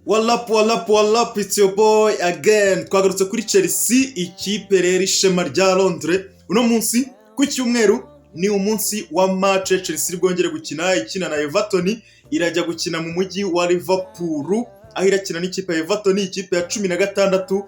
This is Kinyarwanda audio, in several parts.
What up, what up, it's your boy again. Twagarutse kuri Chelsea, ikipe rero ishema rya Londres. Uno munsi ku cyumweru ni umunsi wa match Chelsea iri bwongere gukina, ikina na Everton. Irajya gukina mu mujyi wa Liverpool, aho irakina n'ikipe ya Everton, ikipe ya 16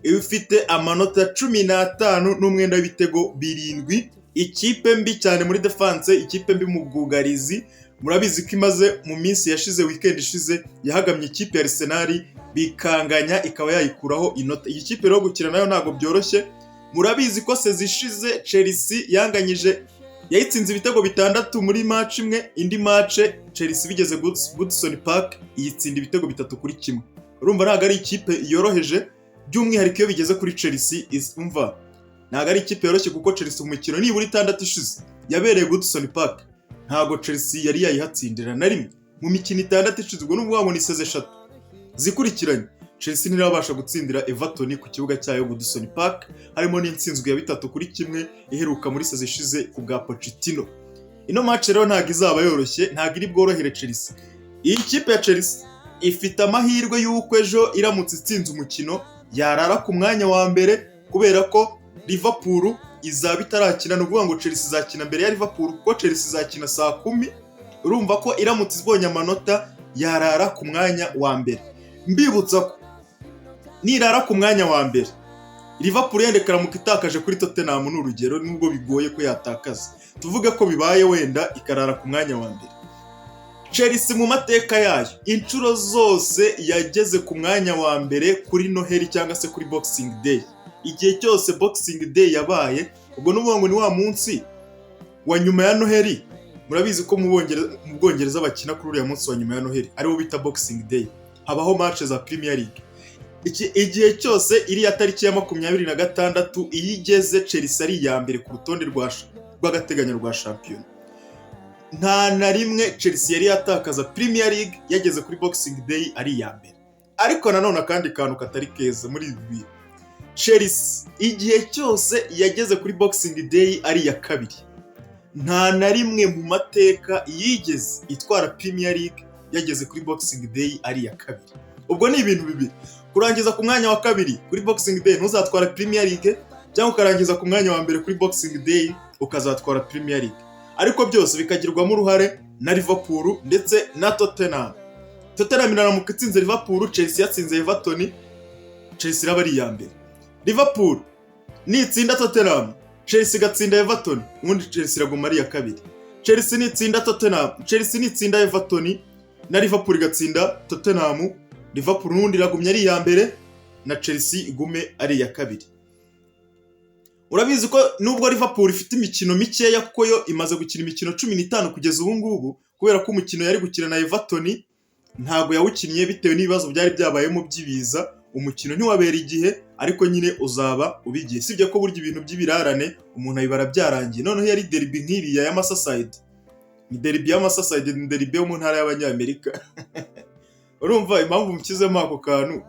ifite amanota 15 n'umwenda w'ibitego 7. Ikipe mbi cyane muri defense, ikipe mbi mu bwugarizi. Murabizi ko imaze mu minsi yashize, weekend ishize, yahagamye ikipe ya Arsenal bikanganya, ikaba yayikuraho inota. Iyi kipe rero gukina nayo ntabwo byoroshye. Murabizi ko saison ishize Chelsea yanganyije, yayitsinze ibitego 6 muri match imwe. Indi match Chelsea bigeze Goodison Park iyitsinda ibitego 3-1. Urumva ntabwo ari ikipe yoroheje, by'umwihariko iyo bigeze kuri Chelsea. Umva, ntabwo ari ikipe yoroshye, kuko Chelsea mu mikino nibura 6 ishize yabereye Goodison Park, ntabwo Chelsea yari yayihatsindira na rimwe mu mikino 6 ishize. Ubwo ni ukuvuga ngo ni saison 3 zikurikiranye Chelsea ntirabasha gutsindira Everton ku kibuga cyayo Goodison Park, harimo n'intsinzwi ya 3-1 iheruka muri saison ishize ku bwa Pochettino. Ino match rero ntabwo izaba yoroshye, ntabwo iri bworohere Chelsea. Iyi kipe ya Chelsea ifite amahirwe y'uko ejo iramutse itsinze umukino yarara ku mwanya wa mbere, kubera ko Liverpool izaba itarakina. Ni ukuvuga ngo Chelsea izakina mbere ya Liverpool, kuko Chelsea izakina saa 10. Urumva ko iramutse ibonye amanota yarara ku mwanya wa mbere. Mbibutsa ko nirara ku mwanya wa mbere, Liverpool yenda ikaramuka itakaje kuri Tottenham, ni urugero, nubwo bigoye ko yatakaza, tuvuge ko bibaye, wenda ikarara ku mwanya wa mbere, Chelsea mu mateka yayo inshuro zose yageze ku mwanya wa mbere kuri Noheli cyangwa se kuri Boxing Day, igihe cyose Boxing Day yabaye, ubwo ni ukuvuga ngo ni wa munsi wa nyuma ya Noheli. Murabizi ko mu Bwongereza bakina kuri uriya munsi wa nyuma ya Noheli, ariwo bita Boxing Day, habaho match za Premier League. Igihe cyose iriya tariki ya 26 iyo igeze, Chelsea ari iya mbere ku rutonde rw'agateganyo rwa shampiyona. Nta na rimwe Chelsea yari yatakaza Premier League yageze kuri Boxing Day ari iya mbere. Ariko nanone akandi kantu katari keza muri ibi bintu, Chelsea igihe cyose yageze kuri Boxing Day ari iya kabiri, nta na rimwe mu mateka yigeze itwara Premier League yageze kuri Boxing Day ari iya kabiri. Ubwo ni ibintu bibiri: kurangiza ku mwanya wa kabiri kuri Boxing Day ntuzatwara Premier League, cyangwa ukarangiza ku mwanya wa mbere kuri Boxing Day ukazatwara Premier League. Ariko byose bikagirwamo uruhare na Liverpool ndetse na Tottenham. Tottenham iraramuka itsinze Liverpool, Chelsea yatsinze Everton, Chelsea iraba ari iya mbere. Liverpool nitsinda Tottenham, Chelsea igatsinda Everton, ubundi Chelsea iraguma ari iya kabiri. Chelsea nitsinda Tottenham, Chelsea nitsinda Everton na Liverpool igatsinda Tottenham, Liverpool n'ubundi iragumya ari iya mbere na Chelsea igume ari iya kabiri. Urabizi ko nubwo Liverpool ifite imikino mikeya, kuko yo imaze gukina imikino 15 kugeza ubu ngubu, kubera ko umukino yari gukina na Everton ntabwo yawukinnye bitewe n'ibibazo byari byabayemo by'ibiza, umukino ntiwabera igihe, ariko nyine uzaba ubigiye. Sibyo ko burya ibintu by'ibirarane umuntu abibara byarangiye? Noneho yari derby nk'iriya ya Merseyside, ni derby ya Merseyside, ni derby yo mu ntara y'Abanyamerika. Urumva impamvu mushyizemo ako kantu?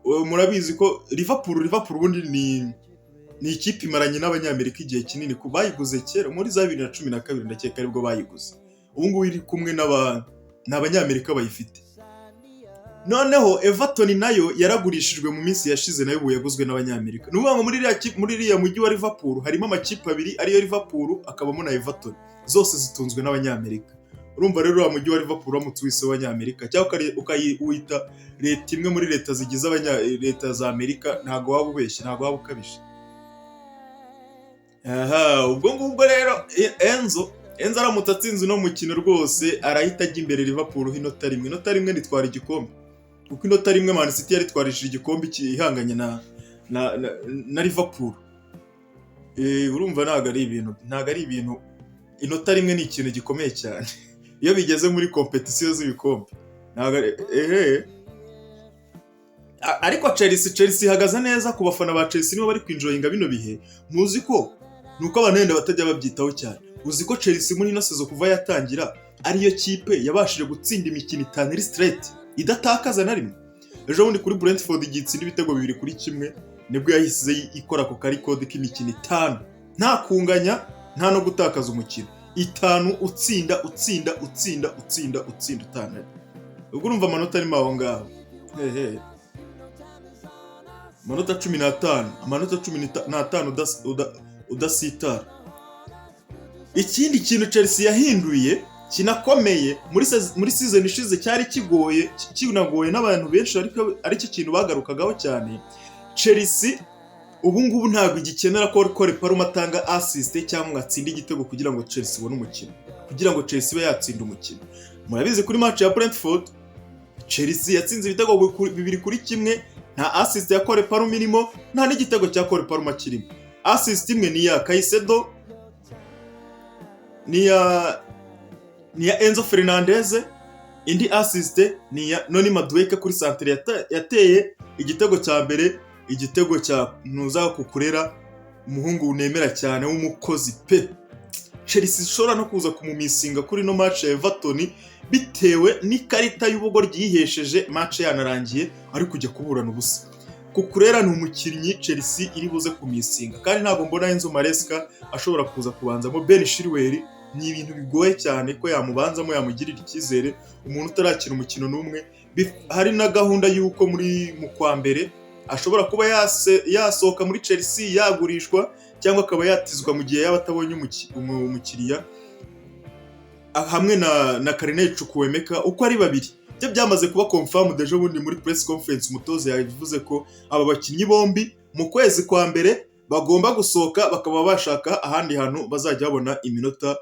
Murabizi ko Liverpool ubundi ni ikipe imaranye n'Abanyamerika igihe kinini, ku bayiguze kera muri za 2012, ndakeka aribwo bayiguze. Ubu ngubu iri kumwe ni Abanyamerika bayifite. Noneho Everton nayo yaragurishijwe mu minsi yashize, nayo ubu yaguzwe n'Abanyamerika. Ni ukuvuga ngo muri iriya mujyi wa Liverpool harimo amakipe abiri, ariyo Liverpool akabamo na Everton, zose zitunzwe n'Abanyamerika. Urumva rero uriya mujyi wa Liverpool uramutse uwise w'Abanyamerika cyangwa ukawita leta imwe muri leta zigize leta za Amerika, ntabwo waba ubeshye, ntabwo waba ukabije. Aha ubwo ngubwo rero Enzo aramutse atsinze uno mukino rwose, arahita ajya imbere Liverpool ho inota rimwe. Inota rimwe ritwara igikombe, kuko inota rimwe Man City yaritwarishije igikombe ihanganye na Liverpool. Urumva ntabwo ari ibintu, inota rimwe ni ikintu gikomeye cyane iyo bigeze muri compétition z'ibikombe. Ntabwo ari ehe. Ariko Chelsea ihagaze neza. Ku bafana ba Chelsea, nibo bari kwinjoyinga bino bihe. Muzi ko nuko abantu wenda batajya babyitaho cyane, uzi ko Chelsea muri ino saison kuva yatangira ariyo kipe yabashije gutsinda imikino itanu iri straight idatakaza na rimwe? Ejo bundi kuri Brentford igihe itsinda ibitego 2-1, nibwo yahise ikora ako karecord k'imikino 5 nta kunganya, nta no gutakaza umukino, 5 utsinda, utsinda, utsinda, utsinda, utsinda, utanganya. Ubwo urumva amanota arimo aho ngaho. Hehe, amanota 15, amanota 15 udasitara. Ikindi kintu Chelsea yahinduye kinakomeye muri season ishize cyari kigoye, kinagoye n'abantu benshi, ariko aricyo kintu bagarukagaho cyane: Chelsea ubu ngubu ntabwo igikenera ko Cole Palmer atanga assist cyangwa ngo atsinde igitego kugira ngo Chelsea ibone umukino, kugira ngo Chelsea ibe yatsinda umukino. Murabizi, kuri match ya Brentford Chelsea yatsinze ibitego 2-1, nta assist ya Cole Palmer irimo, nta n'igitego cya Cole Palmer kirimo. Assist imwe ni iya Caicedo, ni iya Enzo Fernandez, indi assist ni iya Noni Madueke kuri centre yateye igitego cya mbere, igitego cya Ntuza Cucurella, umuhungu nemera cyane w'umukozi pe. Chelsea ishobora no kuza kumumissinga kuri no match ya Everton bitewe n'ikarita y'ubugoryi yihesheje match yanarangiye, ari kujya kuburana ubusa. Cucurella ni umukinnyi Chelsea iri buze kumissinga, kandi ntabwo mbona Enzo Maresca ashobora kuza kubanzamo Ben Chilwell. Ni ibintu bigoye cyane ko yamubanzamo, yamugirira icyizere umuntu utarakina umukino n'umwe. Hari na gahunda y'uko muri mu kwa mbere ashobora kuba yasohoka muri Chelsea, yagurishwa cyangwa akaba yatizwa mu gihe yaba atabonye umukiriya, hamwe na Carney Chukwuemeka uko ari babiri. Byo byamaze kuba confirmed ejo bundi muri press conference, umutoza yavuze ko aba bakinnyi bombi mu kwezi kwa mbere bagomba gusohoka, bakaba bashaka ahandi hantu bazajya babona iminota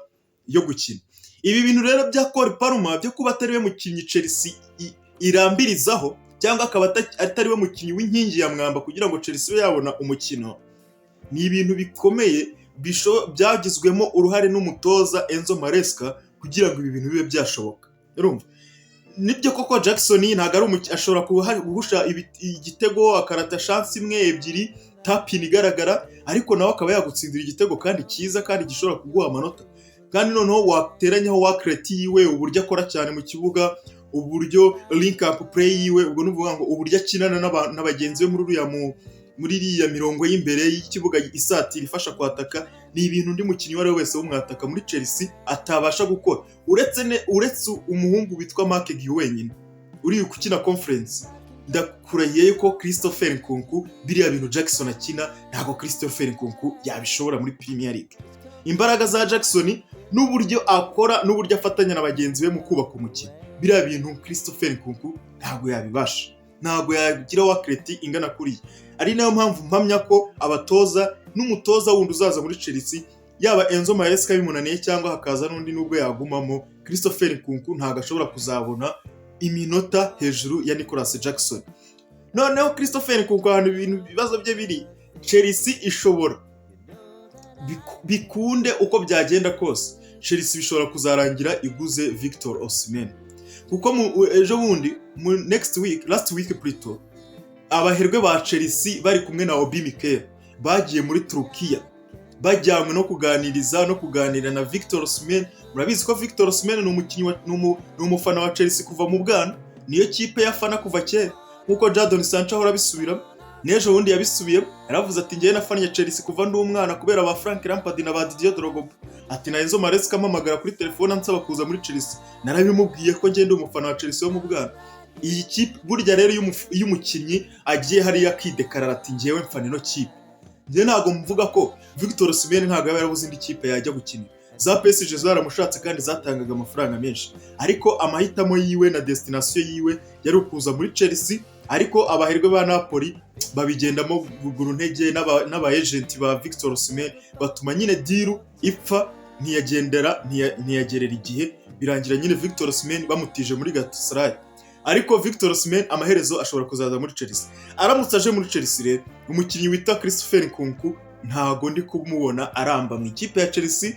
yo gukina. Ibi bintu rero bya Cole Palmer, byo kuba atari we mukinnyi Chelsea irambirizaho cyangwa akaba atari we mukinnyi w'inkingi ya mwamba kugira ngo Chelsea ibe yabona umukino, ni ibintu bikomeye byagizwemo uruhare n'umutoza Enzo Maresca kugira ngo ibi bintu bibe byashoboka. Urumva, nibyo koko Jackson ntabwo ari ashobora guhusha igitego, akarata chance imwe, ebyiri, tap-in igaragara, ariko nawe akaba yagutsindira igitego kandi cyiza kandi gishobora kuguha amanota. Kandi noneho wateranyaho work rate yiwe, uburyo akora cyane mu kibuga, uburyo link up play yiwe, ubwo ni ukuvuga ngo uburyo akinana na bagenzi be muri iriya mirongo y'imbere y'ikibuga isatira ifasha kwataka, ni ibintu undi mukinnyi uwo ari we wese w'umwataka muri Chelsea atabasha gukora, uretse umuhungu witwa Marc Guiu wenyine uri gukina Conference. Ndakurahiye yuko Christopher Nkunku, biriya bintu Jackson akina, ntabwo Christopher Nkunku yabishobora muri Premier League. Imbaraga za Jackson n'uburyo akora n'uburyo afatanya na bagenzi be mu kubaka umukino, biriya bintu Christopher Nkunku ntabwo yabibasha, ntabwo yagira work rate ingana kuriya. Ari nayo mpamvu mpamya ko abatoza n'umutoza wundi uzaza muri Chelsea, yaba Enzo Maresca bimunaniye cyangwa hakaza n'undi, nubwo yagumamo, Christopher Nkunku ntabwo ashobora kuzabona iminota hejuru ya Nicolas Jackson. Noneho Christopher Nkunku, ahantu ibintu ibibazo bye biri, Chelsea ishobora bikunde uko byagenda kose, Chelsea bishobora kuzarangira iguze Victor Osimhen, kuko ejo bundi, mu next week, last week plutôt, abaherwe ba Chelsea bari kumwe na Obi Mikel bagiye muri Turukiya, bajyanywe no kuganiriza no kuganira na Victor Osimhen. Murabizi ko Victor Osimhen ni umukinnyi ni umufana wa Chelsea kuva mu bwana, niyo kipe yafana kuva kera, nk'uko Jadon Sancho ahora abisubiramo. N'ejo bundi yabisubiyemo, yaravuze ati: "Ngewe nafannye Chelsea kuva ndi umwana kubera ba Frank Lampard na ba Didier Drogba." Ati: "Na Enzo Maresca ampamagara kuri telefone ansaba kuza muri Chelsea, narabimubwiye ko ngenda umufana wa Chelsea wo mu bwana." Iyi kipe burya rero, iyo umukinnyi agiye hariya akidekarara ati: "Ngewe mfana ino kipe," njye ntabwo mvuga ko Victor Osimhen ntabwo yaba yarabuze indi kipe yajya gukinira. Za PSG zaramushatse kandi zatangaga amafaranga menshi, ariko amahitamo yiwe na destination yiwe yari ukuza muri Chelsea. Ariko abaherwe ba Napoli babigendamo buguru ntege n'aba agent ba Victor Osimhen batuma nyine deal ipfa, ntiyagendera, ntiyagerera igihe, birangira nyine Victor Osimhen bamutije muri Galatasaray. Ariko Victor Osimhen amaherezo ashobora kuzaza muri Chelsea. Aramutse aje muri Chelsea rero, umukinnyi wita Christopher Nkunku ntago ndi kumubona aramba mu ikipe ya Chelsea.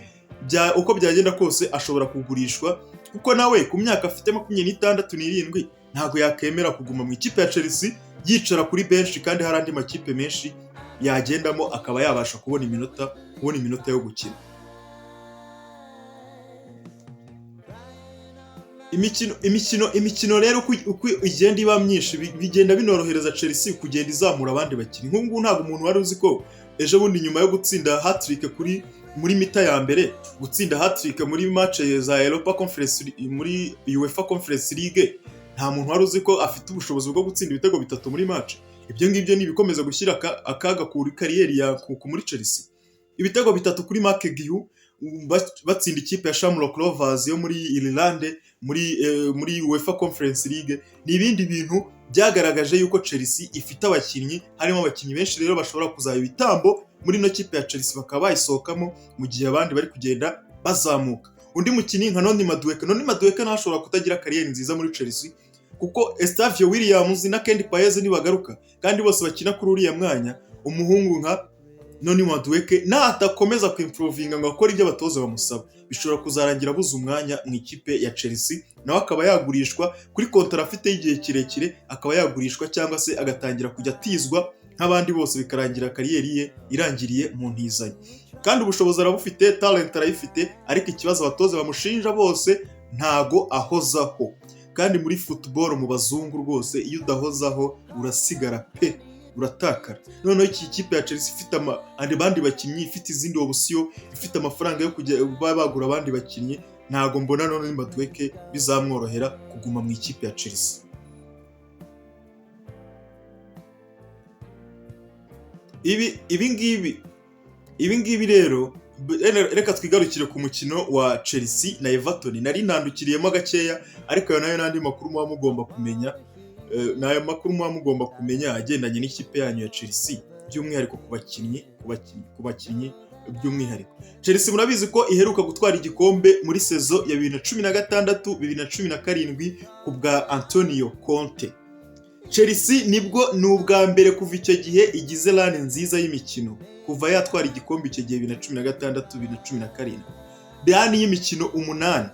Uko byagenda kose ashobora kugurishwa, kuko nawe ku myaka afite, 26 n'irindwi, ntabwo yakemera kuguma mu ikipe ya Chelsea yicara kuri benshi kandi hari andi makipe menshi yagendamo akaba yabasha kubona iminota yo gukina. Imikino rero uko igenda iba myinshi, bigenda binorohereza Chelsea kugenda izamura abandi bakinnyi. Nk'ubu ngubu ntabwo umuntu wari uzi ko ejo bundi nyuma yo gutsinda hat-trick kuri muri mi-temps ya mbere, gutsinda hat-trick muri match za Europa Conference, muri UEFA Conference League, ntabwo umuntu wari uzi ko Chelsea ishobora kuza gutsinda Nta muntu wari uzi ko afite ubushobozi bwo gutsinda ibitego bitatu muri match. Ibyo ngibyo ni ibikomeza gushyira akaga kuri career ya Nkunku muri Chelsea. Ibitego bitatu kuri Marc Guiu batsinda ikipe ya Shamrock Rovers yo muri Ireland muri UEFA Conference League, ni ibindi bintu byagaragaje yuko Chelsea ifite abakinnyi, harimo abakinnyi benshi rero bashobora kuzaba ibitambo muri ino kipe ya Chelsea, bakaba bayisohokamo mu gihe abandi bari kugenda bazamuka. Undi mukinnyi nka Noni Madueke, Noni Madueke nawe ashobora kutagira career nziza muri Chelsea, kuko Estavio Williams na Kendry Paez nibagaruka kandi bose bakina kuri uriya mwanya, umuhungu nka Noni Madueke natakomeza kwimprovinga ngo akore ibyo abatoza bamusaba, bishobora kuzarangira abuze umwanya mu ikipe ya Chelsea, nawe akaba yagurishwa kuri kontara afite y'igihe kirekire, akaba yagurishwa cyangwa se agatangira kujya atizwa nk'abandi bose, bikarangira career ye irangiriye mu ntizanyo. Kandi ubushobozi arabufite, talent arayifite, ariko ikibazo abatoza bamushinja bose, ntago ahozaho. Kandi muri football mu bazungu rwose, iyo udahozaho urasigara pe, uratakara. Noneho iki kipe ya Chelsea ifite abandi bakinnyi, ifite izindi option, ifite amafaranga yo kujya bagura abandi bakinnyi, ntago mbona none Madueke bizamworohera kuguma mu ikipe ya Chelsea. Ibi ngibi rero, reka twigarukire ku mukino wa Chelsea na Everton. Nari nandukiriyemo gakeya, ariko ayo nayo n'andi makuru muba mugomba kumenya. Ni ayo makuru muba mugomba kumenya agendanye n'ikipe yanyu ya Chelsea, by'umwihariko ku bakinnyi by'umwihariko. Chelsea murabizi ko iheruka gutwara igikombe muri saison ya 2016 2017 ku bwa Antonio Conte. Chelsea nibwo ni ubwa mbere kuva icyo gihe igize run nziza y'imikino kuva yatwara igikombe icyo gihe 2016 2017, run y'imikino 8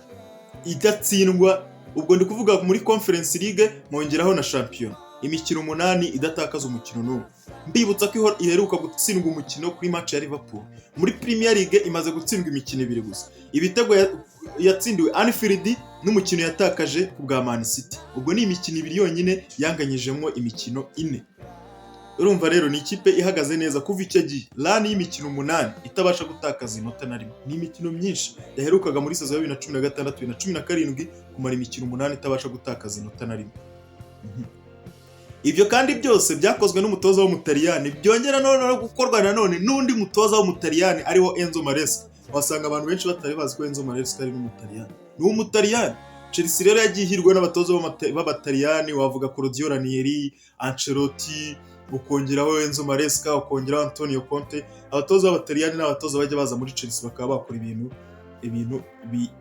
idatsindwa. Ubwo ndi kuvuga muri Conference League, nkongeraho na shampiyona, imikino 8 idatakaza umukino n'umwe. Mbibutsa ko iheruka gutsindwa umukino kuri match ya Liverpool. Muri Premier League imaze gutsindwa imikino ibiri gusa, ibitego yatsindiwe Anfield n'umukino yatakaje ku bwa Man City. Ubwo ni imikino ibiri yonyine yanganyijemo imikino ine. Urumva rero ni ikipe ihagaze neza kuva icyo gihe, run y'imikino 8 itabasha gutakaza inota na rimwe. Ni imikino myinshi yaherukaga muri saison ya 2016 2017 kumara imikino 8 itabasha gutakaza inota na rimwe. Ibyo kandi byose byakozwe n'umutoza w'Umutaliyani, byongera noneho gukorwa nanone n'undi mutoza w'Umutaliyani ariwo Enzo Maresca. Wasanga abantu benshi batari bazi ko Enzo Maresca ari n'Umutaliyani, ni Umutaliyani. Chelsea rero yagiye ihirwa n'abatoza b'Abataliyani, wavuga Claudio Ranieri, Ancelotti, ukongeraho Enzo Maresca, ukongeraho Antonio Conte. Abatoza b'Abataliyani ni abatoza bajya baza muri Chelsea bakaba bakora ibintu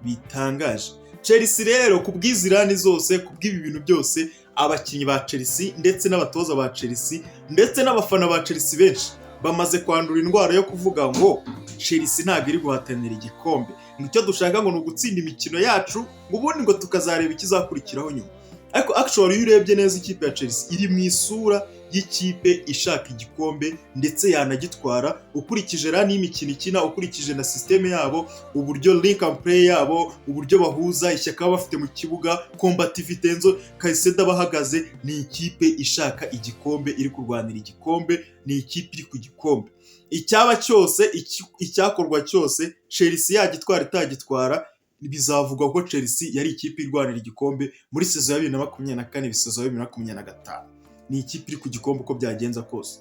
bitangaje. Chelsea rero, ku bw'izi run zose, ku bw'ibi bintu byose, abakinnyi ba Chelsea ndetse n'abatoza ba Chelsea ndetse n'abafana ba Chelsea benshi bamaze kwandura indwara yo kuvuga ngo Chelsea ntabwo iri guhatanira igikombe, ngo icyo dushaka ngo ni ugutsinda imikino yacu, ngo ubundi ngo tukazareba ikizakurikiraho nyuma. Ariko actually, iyo urebye neza, ikipe ya Chelsea iri mu isura y'ikipe ishaka igikombe ndetse yanagitwara, ukurikije run y'imikino ikina, ukurikije na système yabo, uburyo link and play yabo, uburyo bahuza, ishyaka baba bafite mu kibuga, combativité Enzo Caicedo bahagaze. Ni ikipe ishaka igikombe, iri kurwanira igikombe, ni ikipe iri ku gikombe. Icyaba cyose, icyakorwa cyose, Chelsea yagitwara itagitwara, bizavugwa ko Chelsea yari ikipe irwanira igikombe muri saison ya 2024, saison ya 2025. Ni ikipe iri ku gikombe uko byagenza kose.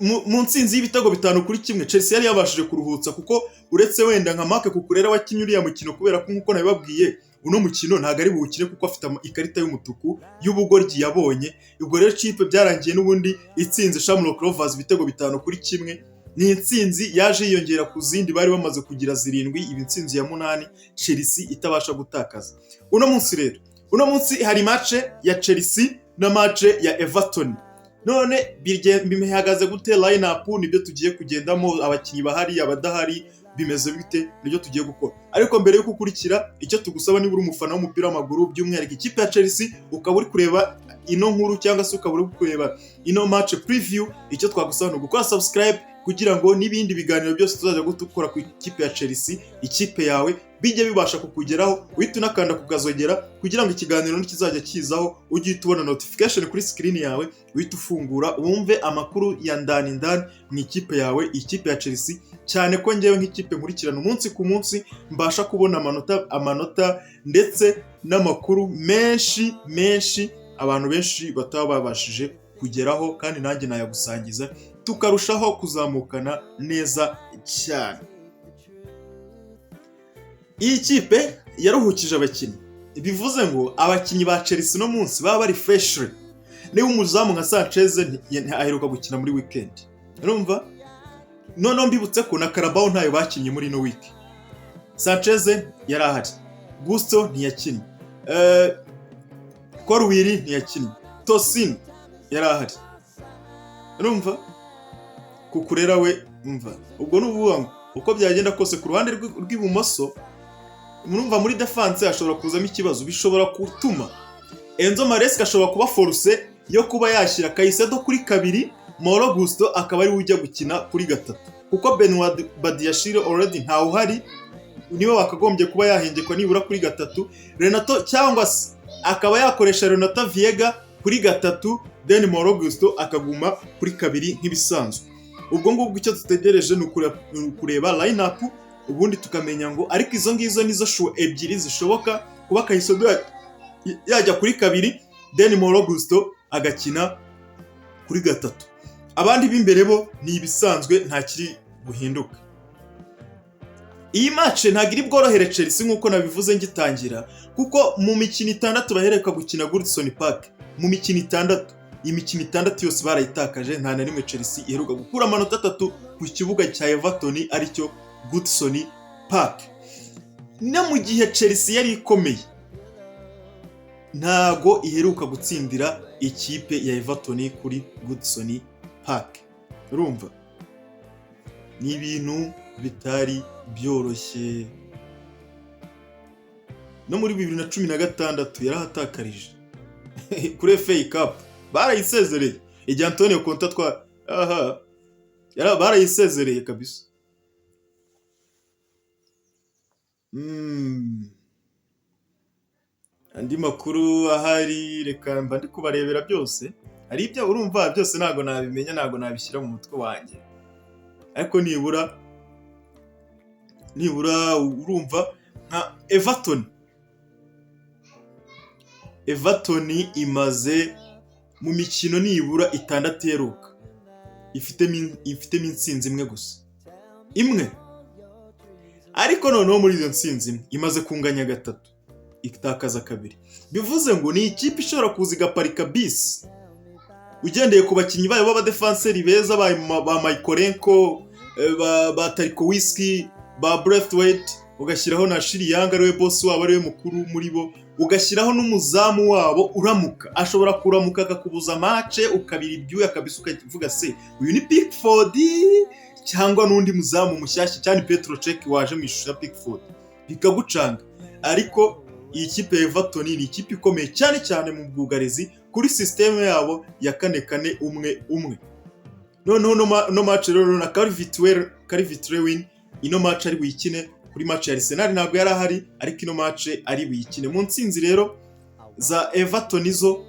Mu ntsinzi y'ibitego 5-1, Chelsea yari yabashije kuruhutsa, kuko uretse wenda nka Marc Cucurella wakinnye uriya mukino, kubera ko nk'uko nabibabwiye, uno mukino ntabwo ari buwukine kuko afite ikarita y'umutuku y'ubugoryi yabonye. Ubwo rero kipe byarangiye n'ubundi itsinze Shamrock Rovers ibitego 5-1. Ni intsinzi yaje yiyongera ku zindi bari bamaze kugira zirindwi, iba intsinzi ya munani Chelsea itabasha gutakaza. Uno munsi rero, uno munsi hari match ya Chelsea na match ya Everton. None bihagaze gute? Line up nibyo tugiye kugendamo, abakinnyi bahari, abadahari, bimeze bite, nibyo tugiye gukora. Ariko mbere yo gukurikira, icyo tugusaba, niba uri umufana w'umupira w'amaguru, by'umwihariko ikipe ya Chelsea, ukaba uri kureba ino nkuru cyangwa se ukaba uri kureba ino match preview, icyo twagusaba ni ugukora subscribe. kugira ngo n'ibindi biganiro byose tuzajya dukora ku ikipe ya Chelsea, ikipe yawe, bijye bibasha kukugeraho. Uhite unakanda kukazogera kugira ngo ikiganiro nikizajya kizaho ujye uhita ubona notification kuri screen yawe, uhite ufungura wumve amakuru ya ndani ndani mu ikipe yawe, ikipe ya Chelsea. Cyane ko ngewe nk'ikipe nkurikirana umunsi ku munsi, mbasha kubona amanota ndetse n'amakuru menshi menshi abantu benshi bataba babashije kugeraho, kandi nanjye nayagusangiza tukarushaho kuzamukana neza cyane. Iyi kipe yaruhukije abakinnyi, bivuze ngo abakinnyi ba Chelsea no munsi baba bari fresh. Niba umuzamu nka Sanchez aheruka gukina muri weekend, urumva noneho mbibutse ko na Carabao ntayo bakinnye muri ino week. Sanchez yari ahari, Gusto ntiyakinnye, Colwill ntiyakinnye, Tosin yari ahari, urumva Cucurella we, umva ubwo ni ukuvuga ngo uko byagenda kose ku ruhande rw'ibumoso, murumva muri defense hashobora kuzamo ikibazo. Bishobora gutuma Enzo Maresca ashobora kuba forcé yo kuba yashyira Caicedo kuri kabiri, Malo Gusto akaba ariwe ujya gukina kuri gatatu, kuko Benoit Badiashile already ntawe uhari, niwe wakagombye kuba yahengekwa nibura kuri gatatu. Renato, cyangwa se akaba yakoresha Renato Veiga kuri gatatu, then Malo Gusto akaguma kuri kabiri nk'ibisanzwe. Ubwo ngubwo icyo dutegereje ni ukureba line up, ubundi tukamenya ngo, ariko izo ngizo nizo choix ebyiri zishoboka: kuba Caicedo yajya kuri kabiri, then Malo Gusto agakina kuri gatatu. Abandi b'imbere bo ni ibisanzwe, nta kiri buhinduke. Iyi match ntabwo iri bworohere Chelsea nk'uko nabivuze ngitangira, kuko mu mikino 6 baheruka gukina Goodison Park, mu mikino 6, imikino 6 yose barayitakaje. Nta na rimwe Chelsea iheruka gukura amanota 3 ku kibuga cya Everton, aricyo Goodison Park. No mu gihe Chelsea yari ikomeye, ntago iheruka gutsindira ikipe ya Everton kuri Goodison Park. Urumva ni ibintu bitari byoroshye. No muri 2016 yarahatakarije kuri FA Cup, barayisezereye igihe Antonio Conte atwa aha, barayisezereye kabisa. Andi makuru ahari, reka mba ndi kubarebera byose. Hari ibyo urumva byose ntabwo nabimenya, ntabwo nabishyira mu mutwe wanjye, ariko nibura urumva nka Everton imaze mu mikino nibura 6 iheruka ifitemo intsinzi imwe gusa, imwe. Ariko noneho muri iyo ntsinzi imwe imaze kunganya gatatu, itakaza kabiri. Bivuze ngo ni ikipe ishobora kuza igaparika bisi, ugendeye ku bakinnyi bayo b'abadefanseri beza ba Mykolenko, ba Tarkowski, ba Braithwaite, ugashyiraho na Ashley Young ariwe boss wabo, ariwe mukuru muri bo, ugashyiraho n'umuzamu wabo uramuka, ashobora kuramuka akakubuza match ukabira ibyuya kabisa, ukavuga: "Se uyu ni Pickford cyangwa n'undi muzamu mushyashya cyane Petr Cech waje mu ishusho ya Pickford?" Bikagucanga. Ariko iyi kipe ya Everton ni ikipe ikomeye cyane cyane mu bwugarizi kuri système yabo ya 4-4-1-1. Noneho no match rero na Calvert-Lewin ino match ari buyikine. Kuri match ya Arsenal ntabwo yari ahari, ariko ino match ari buyikine. Mu ntsinzi rero za Everton, zo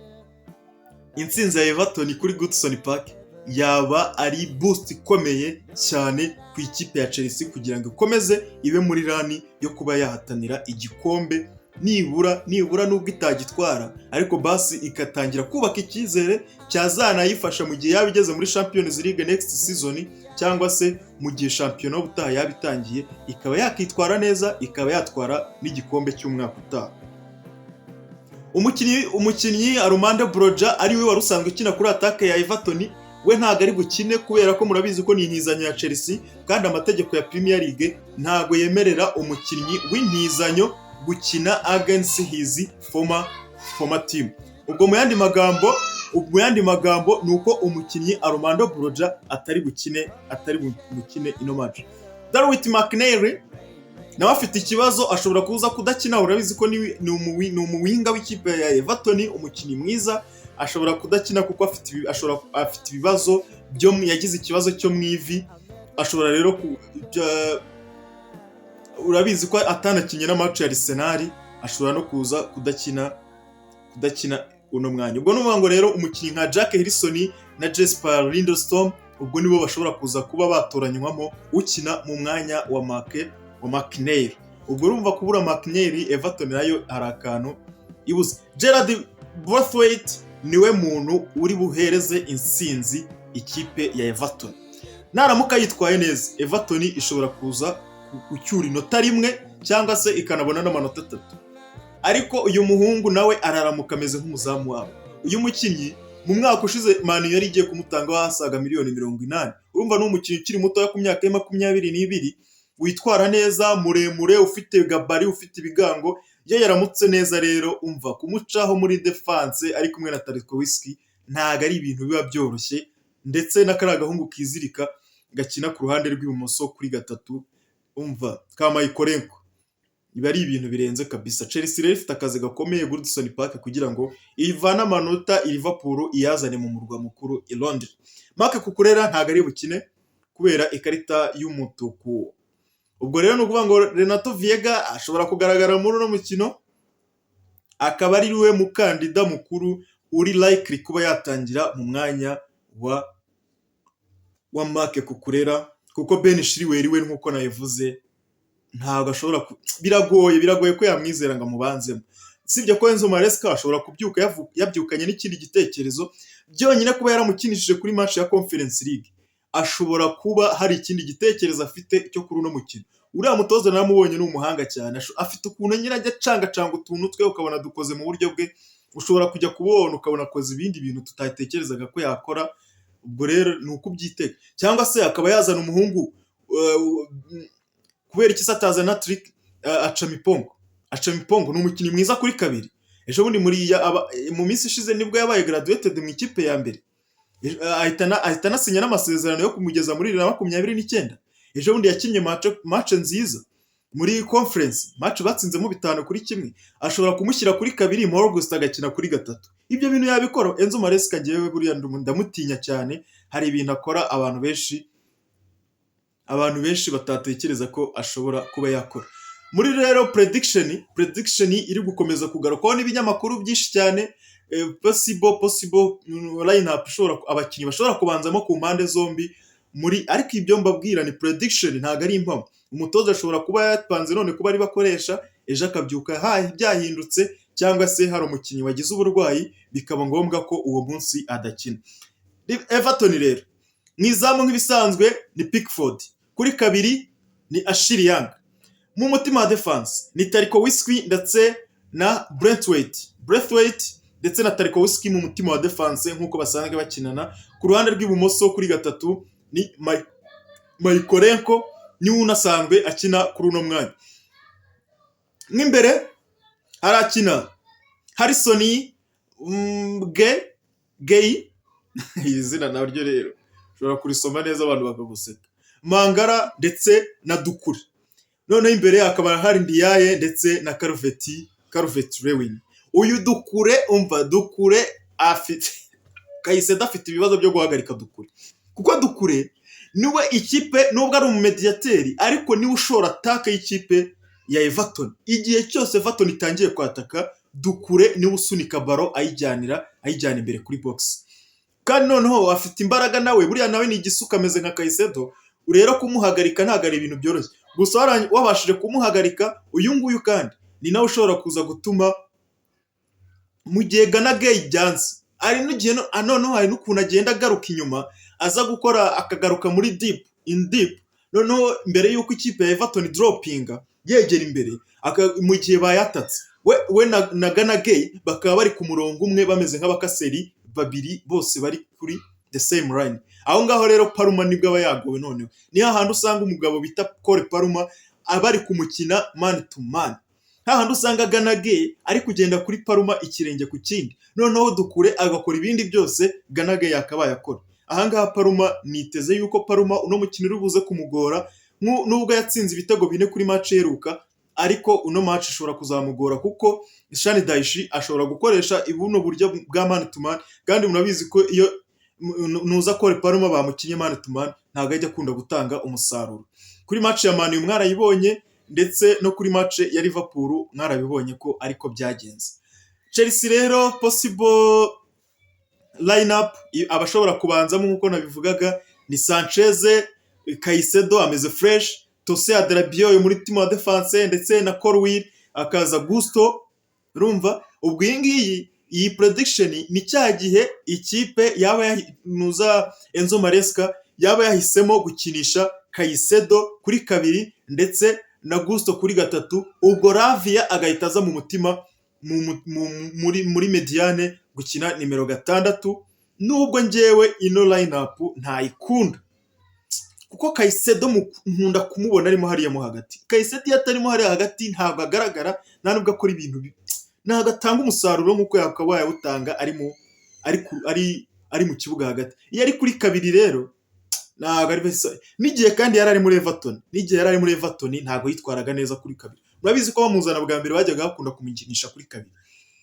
intsinzi ya Everton kuri Goodison Park yaba ari boost ikomeye cyane ku ikipe ya Chelsea kugira ngo ikomeze ibe muri run yo kuba yahatanira igikombe, nibura nubwo itagitwara, ariko basi ikatangira kubaka icyizere cyazanayifasha mu gihe yaba igeze muri Champions League next season, cyangwa se mu gihe shampiyona ubutaha yaba itangiye, ikaba yakitwara neza, ikaba yatwara n'igikombe cy'umwaka utaha. Umukinnyi Armando Broja, ari we wari usanzwe ukina kuri attaque ya Everton, we ntabwo ari bukine kubera ko murabizi ko ni intizanyo ya Chelsea, kandi amategeko ya Premier League ntabwo yemerera umukinnyi w'intizanyo gukina against his former team. Ubwo mu yandi magambo ni uko umukinnyi Armando Broja atari bukine ino match. Dwight McNeil nawe afite ikibazo, ashobora kuza kudakina. Urabizi ko ni umuwinga w'ikipe ya Everton, umukinnyi mwiza, ashobora kudakina kuko afite ibibazo byo yagize ikibazo cyo mu ivi. Ashobora rero urabizi ko atanakinye na match ya Arsenal, ashobora no kuza kudakina uno mwanya. Ubwo ni ukuvuga ngo rero umukinnyi nka Jack Harrison na Jesper Lindstrom, ubwo nibo bashobora kuza kuba batoranywamo ukina mu mwanya wa McNeil. Ubwo urumva kubura McNeil, Everton nayo hari akantu ibuze. Jarrad Branthwaite niwe muntu uri buhereze insinzi ikipe ya Everton. Naramuka yitwaye neza, Everton ishobora kuza gucyura inota 1 cyangwa se ikanabona n'amanota 3. Ariko uyu muhungu nawe araramuka ameze nk'umuzamu wabo. Uyu mukinnyi mu mwaka ushize Man U yari igiye kumutangaho asaga miliyoni 80. Urumva ni umukinnyi ukiri mutoya ku myaka ye 22, witwara neza, muremure, ufite gabarit, ufite ibigango. Iyo yaramutse neza rero, umva kumucaho muri defense ari kumwe na Tarkowski ntabwo ari ibintu biba byoroshye, ndetse na kariya gahungu kizirika gakina ku ruhande rw'ibumoso kuri gatatu, umva ka Mykolenko, biba ari ibintu birenze kabisa. Chelsea rero ifite akazi gakomeye Goodison Park kugira ngo ivane amanota i Liverpool, iyazane mu murwa mukuru i Londres. Marc Cucurella ntabwo ari bukine kubera ikarita y'umutuku. Ubwo rero ni ukuvuga ngo Renato Veiga ashobora kugaragara muri uno mukino, akaba ari we mukandida mukuru uri likely kuba yatangira mu mwanya wa Marc Cucurella, kuko Ben Chilwell we, nk'uko nabivuze, ntabwo ashobora, biragoye ko yamwizera ngo amubanzemo. Sibyo ko Enzo Maresca ashobora kubyuka yabyukanye n'ikindi gitekerezo, byonyine kuba yaramukinishije kuri match ya Conference League, ashobora kuba hari ikindi gitekerezo afite cyo kuri uno mukino. Uriya mutoza naramubonye, ni umuhanga cyane, afite ukuntu nyine ajya acangacanga utuntu twe, ukabona dukoze mu buryo bwe. Ushobora kujya kubona ukabona akoze ibindi bintu tutatekerezaga ko yakora. Ubwo rero ni uko ubyitega, cyangwa se akaba yazana umuhungu. Kubera iki se atazana Trick Acheampong? Acheampong ni umukinnyi mwiza kuri kabiri. Ejo bundi mu minsi ishize nibwo yabaye graduated mu ikipe ya mbere, ahita anasinya n'amasezerano yo kumugeza muri 2029. Ejo bundi yakinnye match nziza muri Conference, match batsinzemo 5-1. Ashobora kumushyira kuri kabiri, Malo Gusto agakina kuri gatatu. Ibyo bintu yabikora Enzo Maresca. Njyewe buriya ndamutinya cyane, hari ibintu akora abantu benshi batatekereza ko ashobora kuba yakora. Muri rero prediction iri gukomeza kugarukwaho n'ibinyamakuru byinshi cyane, possible line up ishobora, abakinnyi bashobora kubanzamo ku mpande zombi muri, ariko ibyo mbabwira ni prediction, ntabwo ari impamo. Umutoza ashobora kuba yapanze none kuba ari bakoresha, ejo akabyuka byahindutse, cyangwa se hari umukinnyi wagize uburwayi bikaba ngombwa ko uwo munsi adakina. Everton rero mu izamu nk'ibisanzwe ni Pickford, kuri kabiri ni Ashley Young, mu mutima wa defense ni Tarkowski ndetse na Branthwaite ndetse na Tarkowski mu mutima wa defense nk'uko basanzwe bakinana. Ku ruhande rw'ibumoso kuri gatatu ni Mykolenko, niwe unasanzwe akina kuri uno mwanya. Nk'imbere harakina Harrison Guehi, iri zina naryo rero ushobora kurisoma neza abantu bakaguseka, Mangala ndetse na Doucouré. Noneho imbere hakaba hari Ndiaye ndetse na Calvert Lewin. Uyu Doucouré, umva, Doucouré afite, Caicedo afite ibibazo byo guhagarika Doucouré, kuko Doucouré niwe ikipe, nubwo ari umumediyateri, ariko niwe ushora attaque y'ikipe ya Everton. Igihe cyose Everton itangiye kwataka, Doucouré niwe usunika ballon, ayijyana imbere kuri box. Kandi noneho afite imbaraga nawe, buriya nawe ni igisuka, ameze nka Caicedo. Rero kumuhagarika ntabwo ari ibintu byoroshye. Gusa wabashije kumuhagarika uyu nguyu, kandi ni nawe ushobora kuza gutuma mu gihe Gana Gueye byanze, hari n'igihe noneho hari n'ukuntu agenda agaruka inyuma, aza gukora akagaruka muri deep in deep, noneho mbere y'uko ikipe ya Everton droppinga yegera imbere, mu gihe bayatatse, we na Gana Gueye bakaba bari ku murongo umwe, bameze nk'abakaseri babiri bose bari kuri the same line. Aho ngaho rero Palmer nibwo aba yagowe. Noneho ni hahandi usanga umugabo bita Cole Palmer aba ari kumukina man to man, hahandi usanga Gana Gueye ari kugenda kuri Palmer ikirenge ku kindi, noneho Doucouré agakora ibindi byose Gana Gueye yakabaye akora. Ahangaha Palmer, niteze yuko Palmer uno mukino uri buze kumugora. Nubwo yatsinze ibitego 4 kuri match iheruka, ariko uno match ishobora kuzamugora, kuko Sean Dyche ashobora gukoresha buno buryo bwa man to man, kandi murabizi ko iyo Nuza Cole Palmer bamukinnye man to man, ntabwo ajya akunda gutanga umusaruro. Kuri match ya Man U mwarayibonye, ndetse no kuri match ya Liverpool mwarabibonye ko ariko byagenze. Chelsea rero, possible line-up, abashobora kubanzamo nk'uko nabivugaga ni Sanchez, Caicedo ameze fresh, Tosin Adarabioyo muri team wa defense, ndetse na Colwill, akaza Gusto. Urumva ubwo iyi ngiyi, iyi prediction ni cya gihe ikipe yaba nuza Enzo Maresca yaba yahisemo gukinisha Caicedo kuri kabiri ndetse na Gusto kuri gatatu, ubwo Lavia agahita aza mu mutima muri médiane gukina nimero 6. Nubwo ngewe ino line up ntayikunda, kuko Caicedo nkunda kumubona arimo hariya mo hagati. Caicedo iyo atarimo hariya hagati ntabwo agaragara, nta nubwo akora ibintu, ntabwo atanga umusaruro nk'uko yakabaye awutanga ari mu kibuga hagati. Iyo ari kuri kabiri rero ntabwo ari besa. N'igihe kandi yari ari muri Everton, n'igihe yari ari muri Everton ntabwo yitwaraga neza kuri kabiri. Murabizi ko bamuzana bwa mbere bajyaga bakunda kumukinisha kuri kabiri,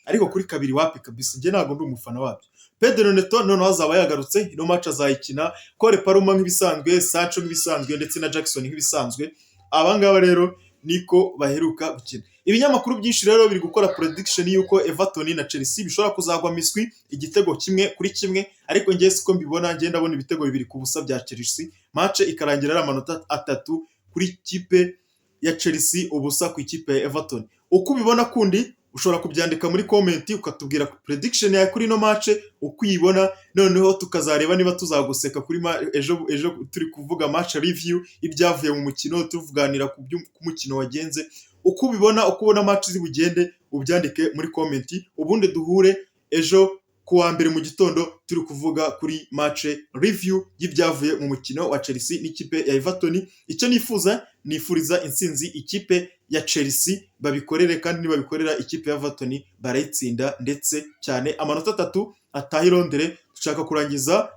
ariko kuri kabiri wapi kabisa, njye ntabwo ndi umufana wabyo. Pedro Neto noneho azaba yagarutse, ino match azayikina. Cole Palmer nk'ibisanzwe, Sancho nk'ibisanzwe, ndetse na Jackson nk'ibisanzwe. Aba ngaba rero niko baheruka gukina. Ibinyamakuru byinshi rero biri gukora prediction y'uko Everton na Chelsea bishobora kuzagwa miswi igitego 1-1, ariko njye siko mbibona. Njye ndabona ibitego 2-0 bya Chelsea, match ikarangira ari amanota 3 kuri kipe ya Chelsea, 0 ku ikipe ya Everton. Uko ubibona kundi ushobora kubyandika muri comment, ukatubwira prediction yawe kuri ino match uko uyibona, noneho tukazareba niba tuzaguseka kuri ejo ejo turi kuvuga match review, ibyavuye mu mukino, tuvuganira ku byo mukino wagenze. Uko ubibona, uko ubona match zibugende, ubyandike muri comment, ubundi duhure ejo ku wa mbere mu gitondo turi kuvuga kuri match review y'ibyavuye mu mukino wa Chelsea n'ikipe ya Everton. Icyo nifuza, nifuriza intsinzi ikipe ya Chelsea, babikorere kandi nibabikorera ikipe ya Everton barayitsinda ndetse cyane, amanota 3 ataha i Londres. Dushaka kurangiza,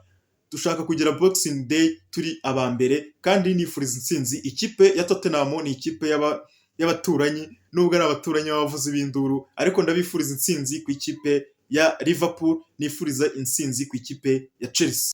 dushaka kugira Boxing Day turi aba mbere, kandi nifuriza intsinzi ikipe ya Tottenham. Ni ikipe y'abaturanyi, nubwo ari abaturanyi b'abavuzi b'induru, ariko ndabifuriza intsinzi ku ikipe ya Liverpool, nifuriza intsinzi ku ikipe ya Chelsea.